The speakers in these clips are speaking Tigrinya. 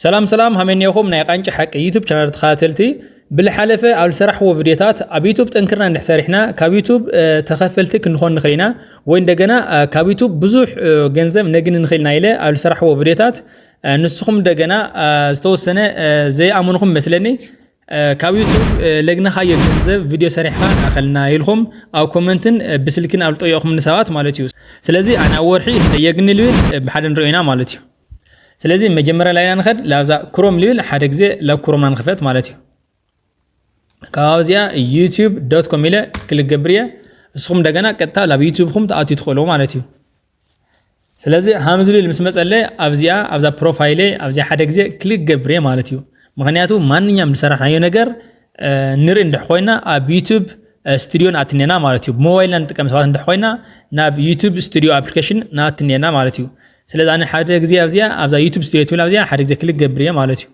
ሰላም ሰላም ሃመኒኹም ናይ ቃንጭ ሓቂ ዩቱብ ቻናል ተኸታተልቲ። ብልሓለፈ ኣብ ዝሰራሕዎ ቪድዮታት ኣብ ዩቱብ ጠንክርና እንድሕር ሰሪሕና ካብ ዩቱብ ተኸፈልቲ ክንኾን ንኽእል ኢና፣ ወይ እንደገና ካብ ዩቱብ ብዙሕ ገንዘብ ነግኒ ንኽእል ኢና ኢለ ኣብ ዝሰራሕዎ ቪድዮታት፣ ንስኹም እንደገና ዝተወሰነ ዘይኣመንኹም መስለኒ። ካብ ዩቱብ ለግነኻዮ ገንዘብ ቪድዮ ሰሪሕካ ንኣኸልና ኢልኩም ኣብ ኮመንትን ብስልክን ኣብ ልጠየኹም ሰባት ማለት እዩ። ስለዚ ኣነ ኣብ ወርሒ የግኒ ልብል ብሓደ ንሪኦ ኢና ማለት እዩ። ስለዚ መጀመርያ ላይና ንኸድ ላብዛ ክሮም ልብል ሓደ ግዜ ላብ ክሮምና ንኽፈት ማለት እዩ። ካብ ኣብዚኣ ዩቲዩብ ዶት ኮም ኢለ ክልክ ገብር እየ። ንስኹም እንደገና ቀጥታ ላብ ዩቲዩብኹም ትኣትዩ ትኽእሉ ማለት እዩ። ስለዚ ሃምዚ ልብል ምስ መፀለ ኣብዚኣ ኣብዛ ፕሮፋይለ ኣብዚኣ ሓደ ግዜ ክልክ ገብር እየ ማለት እዩ። ምክንያቱ ማንኛውም ዝሰራሕናዮ ነገር ንርኢ እንድሕ ኮይና ኣብ ዩቲዩብ ስቱዲዮ ንኣትኔና ማለት እዩ። ብሞባይልና ንጥቀም ሰባት እንድሕ ኮይና ናብ ዩቲዩብ ስቱዲዮ ኣፕሊኬሽን ንኣትኔና ማለት እዩ። ስለዚ ኣነ ሓደ ግዜ ኣብዚኣ ኣብዛ ዩቲዩብ ስቱዲዮ ትብል ኣብዚኣ ሓደ ግዜ ክልክ ገብር እየ ማለት እዩ።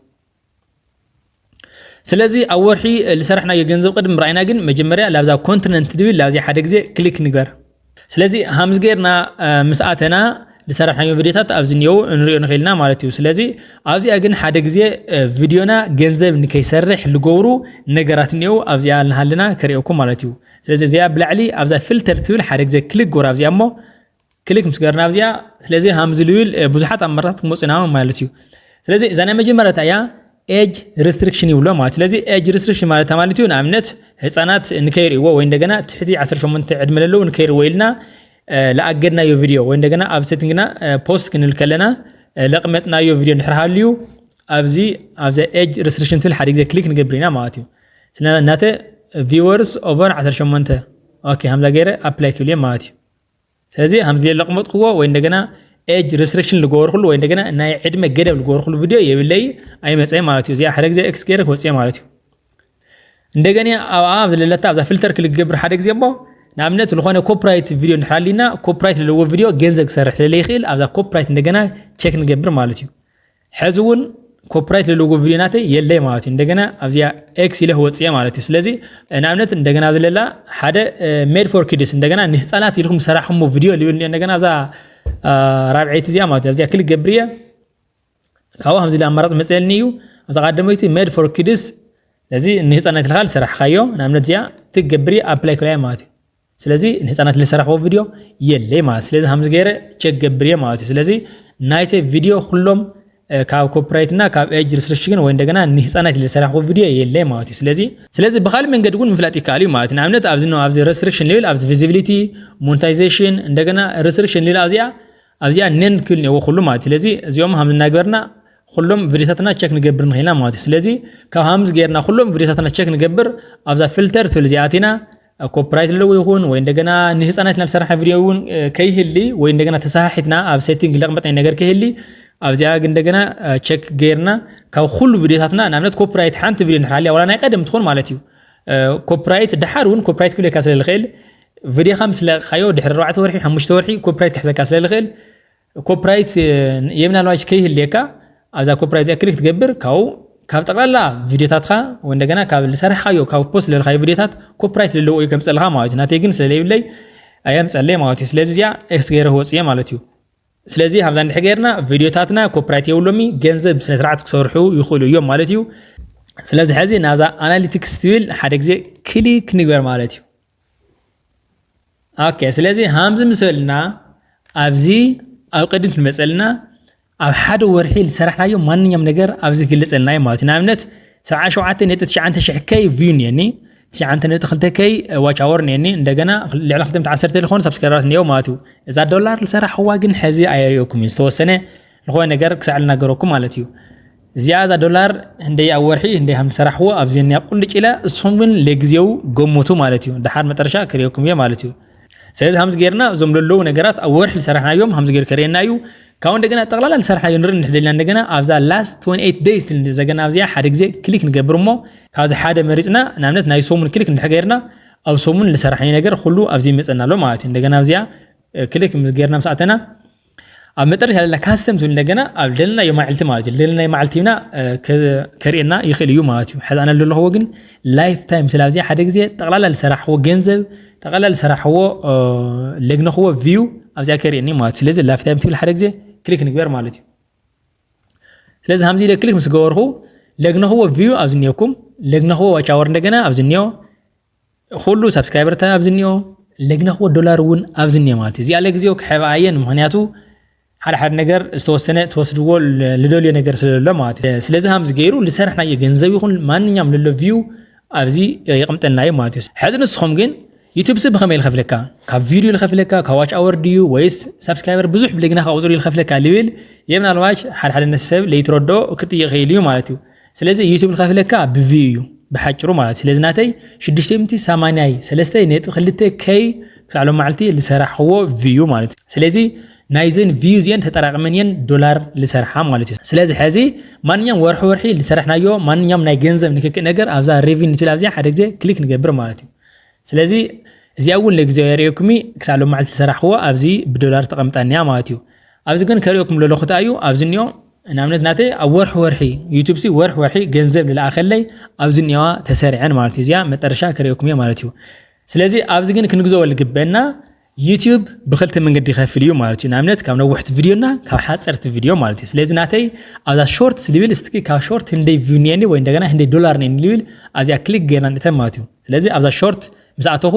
ስለዚ ኣብ ወርሒ ዝሰራሕናዮ ገንዘብ ቅድሚ ራእይና ግን መጀመርያ ላብዛ ኮንቲነንት ትብል ላብዚ ሓደ ግዜ ክሊክ ንግበር። ስለዚ ሃምዚ ጌርና ምስ ኣተና ዝሰራሕናዮ ቪድዮታት ኣብዚ እኒአው እንሪኦ ንኽእልና ማለት እዩ። ስለዚ ኣብዚኣ ግን ሓደ ግዜ ቪድዮና ገንዘብ ንከይሰርሕ ዝገብሩ ነገራት እኒአው ኣብዚኣ እናሃለና ከርእየኩም ማለት እዩ። ስለዚ እዚኣ ብላዕሊ ኣብዛ ፊልተር ትብል ሓደ ግዜ ክሊክ ጎር ኣብዚኣ እሞ ክሊክ ምስ ገርና ኣብዚኣ ስለዚ ሃምዚ ልብል ብዙሓት ኣማራፅታት ክመፁ ኢና ማለት እዩ። ስለዚ እዛ ናይ መጀመርያ እያ ኤጅ ሪስትሪክሽን ይብሎ ማለት። ስለዚ ኤጅ ሪስትሪክሽን ማለት ማለት እዩ ንኣብነት ህፃናት ንከይርእዎ ወይ እንደገና ትሕቲ ዓሰርተ ሸሞንተ ዕድመ ለለዉ ንከይርእዎ ኢልና ለኣገድናዮ ቪድዮ ወይ እንደገና ኣብ ሴቲንግና ፖስት ክንብል ከለና ለቕመጥናዮ ቪድዮ እንድሕር ሃልዩ ኣብዚ ኣብዚ ኤጅ ሪስትሪክሽን ትብል ሓደ ግዜ ክሊክ ንገብር ኢና ማለት እዩ። ስለዚ እናተ ቪወርስ ኦቨር ዓሰርተ ሸሞንተ ኦኬ ሃምዛ ገይረ ኣፕላይ ክብል እየ ማለት እዩ። ስለዚ ሃምዚ ለቕመጥክዎ ወይ እንደገና ኤጅ ሪስትሪክሽን ዝገበርኩሉ ወይ እንደገና ናይ ዕድመ ገደብ ዝገበርኩሉ ቪድዮ የብለይ ኣይመፀ ማለት እዩ። እዚኣ ሓደ ግዜ ኤክስ ገይረ ክወፅእ ማለት እዩ። እንደገና ኣብኣ ዘለለታ ኣብዛ ፊልተር ክልክ ገብር ሓደ ግዜ እሞ ንኣብነት ዝኾነ ኮፕራይት ቪድዮ እንድሕር ኣሊና ኮፕራይት ዘለዎ ቪድዮ ገንዘብ ክሰርሕ ስለለይኽእል ኣብዛ ኮፕራይት እንደገና ቸክ ንገብር ማለት እዩ። ሕዚ እውን ኮፕራይት ዘለዎ ቪድዮ ናተይ የለይ ማለት እዩ። እንደገና ኣብዚኣ ኤክስ ኢለ ክወፅእ እየ ማለት እዩ። ስለዚ ንኣብነት እንደገና ኣብዚ ለላ ሓደ ሜድ ፎር ኪድስ እንደገና ንህፃናት ኢልኩም ዝሰራሕኩሞ ቪድዮ ልብል እኒኦ እንደገና ኣብዛ ራብዐይቲ እዚኣ ማለት እዩ። ኣብዚኣ ክሊክ ገብር እየ። ካብኡ ከምዚ ኢለ ኣማራፂ መፅእልኒ እዩ። ኣብዛ ቀዳመይቲ ሜድ ፎር ኪድስ ስለዚ ንህፃናት ኢልካ ዝሰራሕካዮ ንኣብነት እዚኣ ትገብር እየ ኣፕላይ ክብላ እየ ማለት እዩ። ስለዚ ንህፃናት ዝሰራሕዎ ቪድዮ የለይ ማለት ስለዚ ከምዚ ገይረ ቸክ ገብር እየ ማለት እዩ። ስለዚ ናይተ ቪድዮ ኩሎም ካብ ኮፒራይት እና ካብ ኤጅ ሪስትሪክሽን ወይ እንደገና ንህፃናት ዝሰራሕዎ ቪድዮ የለይ ማለት እዩ። ስለዚ ስለዚ ብካልእ መንገዲ እውን ምፍላጥ ይከኣል እዩ ማለት ንኣብነት ኣብዚ ኣብዚ ሪስትሪክሽን ሌብል ኣብዚ ቪዚቢሊቲ ሞኔታይዜሽን እንደገና ሪስትሪክሽን ሌብል ኣብዚኣ ኣብዚኣ ነን ክብል እኒአዎ ኩሉ ማለት ስለዚ እዚኦም ከም እናገበርና ኩሎም ቪድዮታትና ቸክ ንገብር ንኽእልና ማለት እዩ። ስለዚ ካብ ሃምዚ ገይርና ኩሎም ቪድዮታትና ቸክ ንገብር ኣብዛ ፊልተር ትብል እዚኣ ኣቲና ኮፒራይት ኣለዎ ይኹን ወይ እንደገና ንህፃናት ኢልና ዝሰራሕና ቪድዮ እውን ከይህሊ ወይ እንደገና ተሰሓሒትና ኣብ ሴቲንግ ለቕመጥ ናይ ነገር ከይህሊ ኣብዚኣ ግን እንደገና ቸክ ገይርና ካብ ኩሉ ቪድዮታትና ንኣብነት ኮፒራይት ሓንቲ ቪድዮ እንድሕር ሃልያ ዋላ ናይ ቀደም ትኾን ማለት እዩ። ኮፒራይት ድሓር እውን ኮፒራይት ክብለካ ስለ ዝኽእል ቪድዮኻ ምስ ለቕኻዮ ድሕሪ ኣርባዕተ ወርሒ ሓሙሽተ ወርሒ ኮፒራይት ክሕዘካ ስለ ዝኽእል ኮፒራይት የምናልባች ከይህልየካ ኣብዛ ኮፒራይት እዚኣ ክሊክ ትገብር ካብኡ ካብ ጠቕላላ ቪድዮታትካ ወይ እንደገና ካብ ዝሰራሕካዮ ካብ ፖስት ዝለልካዮ ቪድዮታት ኮፒራይት ዘለዎ እዩ ከምፀልካ ማለት እዩ። ናተይ ግን ስለለይብለይ ኣየምፀለይ ማለት እዩ። ስለዚ እዚኣ ኤክስ ገይረ ክወፅእ እየ ማለት እዩ። ስለዚ ከምዛ እንድሕር ገይርና ቪድዮታትና ኮፒራይት የብሎሚ ገንዘብ ብስነ ስርዓት ክሰርሑ ይኽእሉ እዮም ማለት እዩ። ስለዚ ሕዚ ናብዛ ኣናሊቲክስ ትብል ሓደ ግዜ ክሊክ ንግበር ማለት እዩ። ኦኬ ስለዚ ሃምዚ ምስ በልና ኣብዚ ኣብ ቅድም ትመፀልና ኣብ ሓደ ወርሒ ዝሰራሕናዮ ማንኛውም ነገር ኣብዚ ይግለፀልና እዩ ማለት እዩ። ንኣብነት ሰብዓ ሸውዓተ ነጥቢ ትሽዓተ ሽሕ ከይ ቪው እኒአኒ ትሽዓተ ነጥቢ ክልተ ከይ ዋች ኣወር እኒአኒ እንደገና ልዕሊ ክልተ ሚእቲ ዓሰርተ ዝኾኑ ሳብስክራይበራት እኒአው ማለት እዩ። እዛ ዶላር ዝሰራሕዋ ግን ሕዚ ኣየርእየኩም እዩ ዝተወሰነ ዝኾነ ነገር ክሳዕ ልናገረኩም ማለት እዩ። እዚኣ እዛ ዶላር ህንደይ ኣብ ወርሒ ህንደይ ከም ዝሰራሕዎ ኣብዚ እኒኣ ቁልጭ ኢለ እሱም ግን ለግዜው ገምቱ ማለት እዩ። ድሓር መጠረሻ ክርእየኩም እየ ማለት እዩ። ስለዚ ከምዚ ጌርና እዞም ለለዉ ነገራት ኣብ ወርሒ ዝሰራሕናዮም ከምዚ ጌር ከርእየና እዩ። ካብኡ እንደገና ጠቕላላ ዝሰራሕናዮ ንርኢ እንድሕር ደልና እንደገና ኣብዛ ላስት ትወንቲ ኤይት ደይስ ትብል ዘገና ኣብዚኣ ሓደ ግዜ ክሊክ ንገብር እሞ ካብዚ ሓደ መሪፅና ንኣብነት ናይ ሰሙን ክሊክ እንድሕር ገይርና ኣብ ሰሙን ዝሰራሕናዮ ነገር ኩሉ ኣብዚ ይመፀና ኣሎ ማለት እዩ። እንደገና ኣብዚኣ ክሊክ ምስ ጌርና ምስ ኣተና ኣብ መጠረሻ ዘለና ካስተም ትብል እንደገና ኣብ ደለናዮ ማዕልቲ ማለት እዩ ደለናዮ ማዕልቲ ሂብና ከርእየና ይኽእል እዩ ማለት እዩ። ሕዚ ኣነ ዘለኹዎ ግን ላይፍ ታይም ስለ ኣብዚኣ ሓደ ግዜ ጠቕላላ ዝሰራሕዎ ገንዘብ ጠቕላላ ዝሰራሕዎ ለግነኽዎ ቪው ኣብዚኣ ከርእየኒ ማለት እዩ። ስለዚ ላይፍ ታይም ትብል ሓደ ግዜ ክሊክ ንግበር ማለት እዩ። ስለዚ ሃምዚ ኢለ ክሊክ ምስ ገበርኩ ለግነኽዎ ቪው ኣብዚ እኒኦኩም፣ ለግነኽዎ ዋች ኣወር እንደገና ኣብዚ እኒኦ፣ ኩሉ ሳብስክራይበርታ ኣብዚ እኒኦ፣ ለግነኽዎ ዶላር እውን ኣብዚ እኒኦ ማለት እዩ። እዚኣ ለግዜው ክሕብኣ እየን፣ ምኽንያቱ ሓደ ሓደ ነገር ዝተወሰነ ተወስድዎ ል- ልደልዮ ነገር ስለሎ ማለት እዩ። ስለዚ ሃምዚ ገይሩ ልሰርሕናዮ ገንዘብ ይኹን ማንኛውም ልሎ ቪው ኣብዚ የቕምጠልና እዩ ማለት እዩ። ሕዚ ንስኹም ግን ዩቱብ ሲ ብኸመይ ልኸፍለካ? ካብ ቪድዮ ልኸፍለካ፣ ካብ ዋች ኣወር ድዩ ወይስ ሳብስክራይበር ብዙሕ ብለግና ካብ ቁፅሪ ልኸፍለካ ልብል እየ። ምናልባት ሓደ ሓደ ነቲ ሰብ ለይትረዶ ክጥይቕ ይኽእል እዩ ማለት እዩ። ስለዚ ዩቱብ ልኸፍለካ ብቪው እዩ ብሓጭሩ ማለት እዩ። ስለዚ ናተይ ሽዱሽተ ሚእቲ ሰማንያ ሰለስተ ነጥቢ ክልተ ከይ ክሳዕ ሎም መዓልቲ ልሰራሕዎ ቪው ማለት እዩ። ስለዚ ናይዘን ቪው እዚአን ተጠራቅመን እየን ዶላር ልሰርሓ ማለት እዩ። ስለዚ ሕዚ ማንኛውም ወርሒ ወርሒ ልሰራሕናዮ ማንኛውም ናይ ገንዘብ ንክክእ ነገር ኣብዛ ሬቪኒ ትብል ኣብዚኣ ሓደ ግዜ ክሊክ ንገብር ማለት እዩ። ስለዚ እዚኣ እውን ለግዜው የርእየኩም እዩ። ክሳዕ ሎም መዓልቲ ዝሰራሕክዎ ኣብዚ ብዶላር ተቐምጣኒያ ማለት እዩ። ኣብዚ ግን ከርእየኩም ለለኹ እንታይ እዩ ኣብዚ እኒኦ፣ ንኣብነት ናተይ ኣብ ወርሒ ወርሒ ዩቱብ ሲ ወርሒ ወርሒ ገንዘብ ልለኣኸለይ ኣብዚ እኒዋ ተሰሪዐን ማለት እዩ። እዚኣ መጠረሻ ከርእየኩም እየ ማለት እዩ። ስለዚ ኣብዚ ግን ክንግዘቦ ልግበና ዩቲዩብ ብክልተ መንገዲ ይኸፍል እዩ ማለት እዩ። ንኣብነት ካብ ነውሕቲ ቪድዮና ካብ ሓፀርቲ ቪድዮ ማለት እዩ። ስለዚ ናተይ ኣብዛ ሾርትስ ልብል እስኪ ካብ ሾርት ህንደይ ቪው እኒአኒ ወይ እንደገና ህንደይ ዶላር እኒአኒ ልብል ኣብዚኣ ክሊክ ገይርና ንእተን ማለት እዩ። ስለዚ ኣብዛ ሾርት ምስ ኣተኹ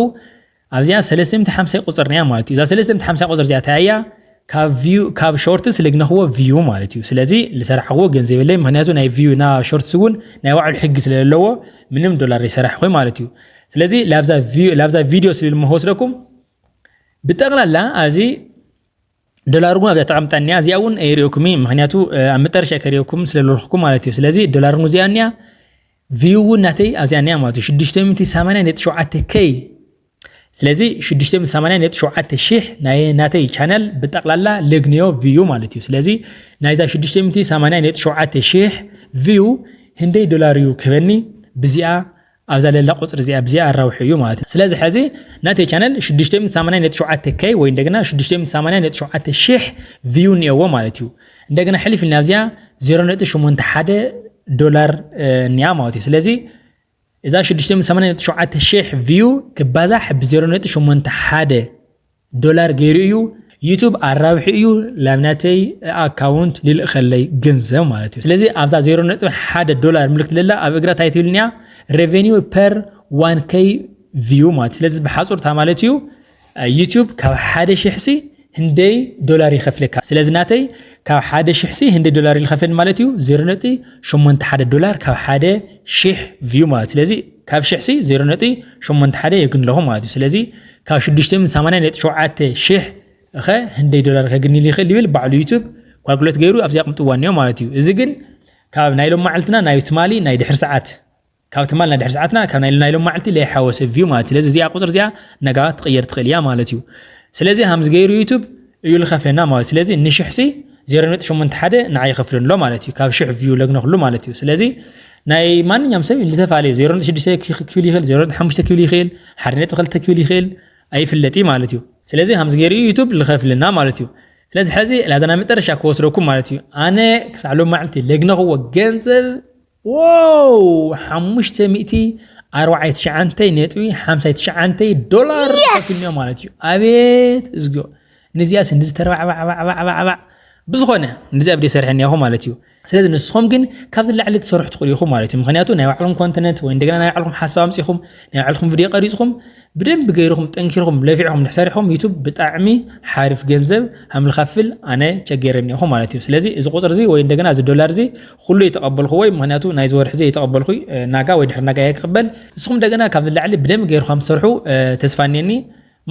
ኣብዚኣ ሰለስተ ሚእቲ ሓምሳ ቁፅር እኒኣ ማለት እዩ። እዛ ሰለስተ ሚእቲ ሓምሳ ቁፅር እዚኣ እንታይ እያ? ካብ ቪው ካብ ሾርትስ ልግነኽዎ ቪው ማለት እዩ። ስለዚ ልሰራሕዎ ገንዘብ የለይ፣ ምክንያቱ ናይ ቪው ና ሾርትስ እውን ናይ ባዕሉ ሕጊ ስለለዎ ምንም ዶላር ይሰራሕኹ ማለት እዩ። ስለዚ ላብዛ ቪው ላብዛ ቪድዮ ስልብል ምወስደኩም ብጠቕላላ ኣብዚ ዶላር እውን ኣብዚኣ ተቐምጣ እኒኣ፣ እዚኣ እውን የርእየኩም እዩ። ምክንያቱ ኣብ መጠረሻ ከርእየኩም ስለለኹ ማለት እዩ። ስለዚ ዶላር እውን እዚኣ እኒኣ፣ ቪው እውን ናተይ ኣብዚኣ እኒኣ ማለት እዩ። ሽዱሽተ ሚእቲ ሰማንያ ነጥቢ ሸውዓተ ከይ። ስለዚ ሽዱሽተ ሚእቲ ሰማንያ ነጥቢ ሸውዓተ ሽሕ ናይ ናተይ ቻነል ብጠቕላላ ለግንዮ ቪው ማለት እዩ። ስለዚ ናይዛ ሽዱሽተ ሚእቲ ሰማንያ ነጥቢ ሸውዓተ ሽሕ ቪው ህንደይ ዶላር እዩ ክህበኒ ብዚኣ ኣብዛ ለላ ቁፅሪ እዚኣ ብዚኣ ኣራውሑ እዩ ማለት እዩ። ስለዚ ሕዚ ናተይ ቻነል ሽዱሽተ ሚእቲ ሰማንያ ነጥቢ ሸውዓተ ከይ ወይ እንደገና ሽዱሽተ ሚእቲ ሰማንያ ነጥቢ ሸውዓተ ሽሕ ቪው እኒኦዎ ማለት እዩ። እንደገና ሕልፍ ኢልና ኣብዚኣ ዜሮ ነጥቢ ሸሞንተ ሓደ ዶላር እኒኣ ማለት እዩ። ስለዚ እዛ ሽዱሽተ ሚእቲ ሰማንያ ነጥቢ ሸውዓተ ሽሕ ቪው ክባዛሕ ብ ዜሮ ነጥቢ ሸሞንተ ሓደ ዶላር ገይሩ እዩ ዩቱብ ኣራብሒ እዩ ላብ ናተይ ኣካውንት ልልእኸለይ ገንዘብ ማለት እዩ። ስለዚ ኣብዛ ዜሮ ነጥቢ ሓደ ዶላር ምልክት ለላ ኣብ እግራ እንታይ ትብል እኒኣ? ሬቨኒው ፐር ዋን ከይ ቪው ማለት። ስለዚ ብሓፁርታ ማለት እዩ ዩቱብ ካብ ሓደ ሽሕ ሲ ህንደይ ዶላር ይኸፍለካ። ስለዚ ናተይ ካብ ሓደ ሽሕ ሲ ህንደይ ዶላር ይኸፍል ማለት እዩ? ዜሮ ነጥቢ ሸሞንተ ሓደ ዶላር ካብ ሓደ ሽሕ ቪው ማለት። ስለዚ ካብ ሽሕ ሲ ዜሮ ነጥቢ ሸሞንተ ሓደ የግንለኹ ማለት እዩ። ስለዚ ካብ ሽዱሽተ ሚእቲ ሰማንያ ነጥቢ ሸውዓተ ሽሕ ኸ ህንደይ ዶላር ከግንል ይኽእል ይብል ባዕሉ ዩቱብ ኳልኩሌት ገይሩ ኣብዚ ኣቕምጥዋ እኒኦ ማለት እዩ። እዚ ግን ካብ ናይ ሎም መዓልትና ናይ ትማሊ ናይ ድሕሪ ሰዓት ካብ ትማል ናይ ድሕሪ ሰዓትና ካብ ናይ ናይ ሎም መዓልቲ ለይሓወሰ ቪው ማለት እዩ። ስለዚ እዚኣ ቁፅር እዚኣ ነጋ ትቕየር ትኽእል እያ ማለት እዩ። ስለዚ ሃምዚ ገይሩ ዩቱብ እዩ ልኸፍለና ማለት እዩ። ስለዚ ንሽሕ ሲ ዜሮ ነጥቢ ሸሞንተ ሓደ ንዓ ይኸፍልን ኣሎ ማለት እዩ። ካብ ሽሕ ቪው ለግነክሉ ማለት እዩ። ስለዚ ናይ ማንኛውም ሰብ ዝተፋለየ ዜሮ ነጥቢ ሽዱሽተ ክብል ይኽእል፣ ዜሮ ነጥቢ ሓሙሽተ ክብል ይኽእል፣ ሓደ ነጥቢ ክልተ ክብል ይኽእል ኣይፍለጥ እዩ ማለት እዩ። ስለዚ ሃምዚ ገይሩ ዩቱብ ልኸፍልና ማለት እዩ። ስለዚ ሕዚ ላዛ ናይ መጠረሻ ክወስደኩም ማለት እዩ። ኣነ ክሳዕ ሎም መዓልቲ ለግነኽዎ ገንዘብ ዋው ሓሙሽተ ሚእቲ ኣርባዓይ ትሽዓንተይ ነጥቢ ሓምሳይ ትሽዓንተይ ዶላር Yes! ከፍልንዮ ማለት እዩ። ኣቤት እዝግዮ ንዚኣ ስንዲ ዝተረባዕባዕባዕባዕባዕ ብዝኾነ ንዚኣ ብደ ሰርሐ እኒኹ ማለት እዩ። ስለዚ ንስኹም ግን ካብዚ ላዕሊ ትሰርሑ ትኽእሉ ኢኹም ማለት እዩ። ምክንያቱ ናይ ባዕልኩም ኮንተንት ወይ እንደገና ናይ ባዕልኩም ሓሳብ ኣምፂኹም ናይ ባዕልኩም ቪድዮ ቀሪፅኹም ብደንብ ገይርኹም ጠንኪርኹም ለፊዕኹም ድሕሰሪሕኹም ዩቱብ ብጣዕሚ ሓሪፍ ገንዘብ ሃምልካፍል ኣነ ቸገረ እኒኹ ማለት እዩ። ስለዚ እዚ ቁፅር እዚ ወይ እንደገና እዚ ዶላር እዚ ኩሉ የተቐበልኩ ወይ ምክንያቱ ናይ ዝወርሒ እዚ የተቐበልኩ ናጋ ወይ ድሕሪ ናጋ እየ ክቕበል። ንስኹም እንደገና ካብዚ ላዕሊ ብደንብ ገይርኹም ትሰርሑ ተስፋ እኒኒ።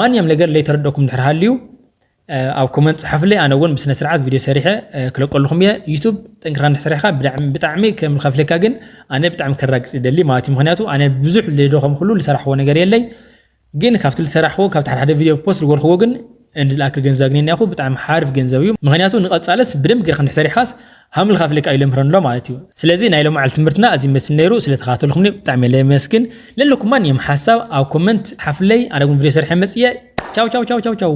ማንኛውም ነገር ለይተረደኩም ድሕር ሃልዩ ኣብ ኮመንት ጸሓፍለይ ኣነ እውን ብስነ ስርዓት ቪድዮ ሰሪሐ ክለቀልኩም እየ። ዩቱብ ጠንክራ እንድሕር ሰሪሕካ ብጣዕሚ ከም ከፍለካ ግን ኣነ ብጣዕሚ ከራግጽ ይደሊ ማለት እዩ። ምክንያቱ ኣነ ብዙሕ ልደኸምኩሉ ልሰራሕዎ ነገር የለይ። ግን ካብቲ ልሰራሕዎ ካብ ታሕቲ ሓደ ቪድዮ ፖስት ልገርክዎ ግን እንድ ልኣክል ገንዘብ ኣግኔ እኒኣኹ ብጣዕሚ ሓሪፍ ገንዘብ እዩ። ምክንያቱ ንቐጻለስ ብደንብ ጌርካ እንድሕር ሰሪሕካስ ሃምል ከፍለካ እዩ ለምህረን ኣሎ ማለት እዩ። ስለዚ ናይ ሎማዓል ትምህርትና እዚ መስል ነይሩ። ስለተኸታተልኩምኒ ብጣዕሚ ለመስግን። ለለኩም ማንኛውም ሓሳብ ኣብ ኮመንት ሓፍለይ ኣነ እውን ቪድዮ ሰርሐ መጽየ። ቻው ቻው ቻው ቻው ቻው።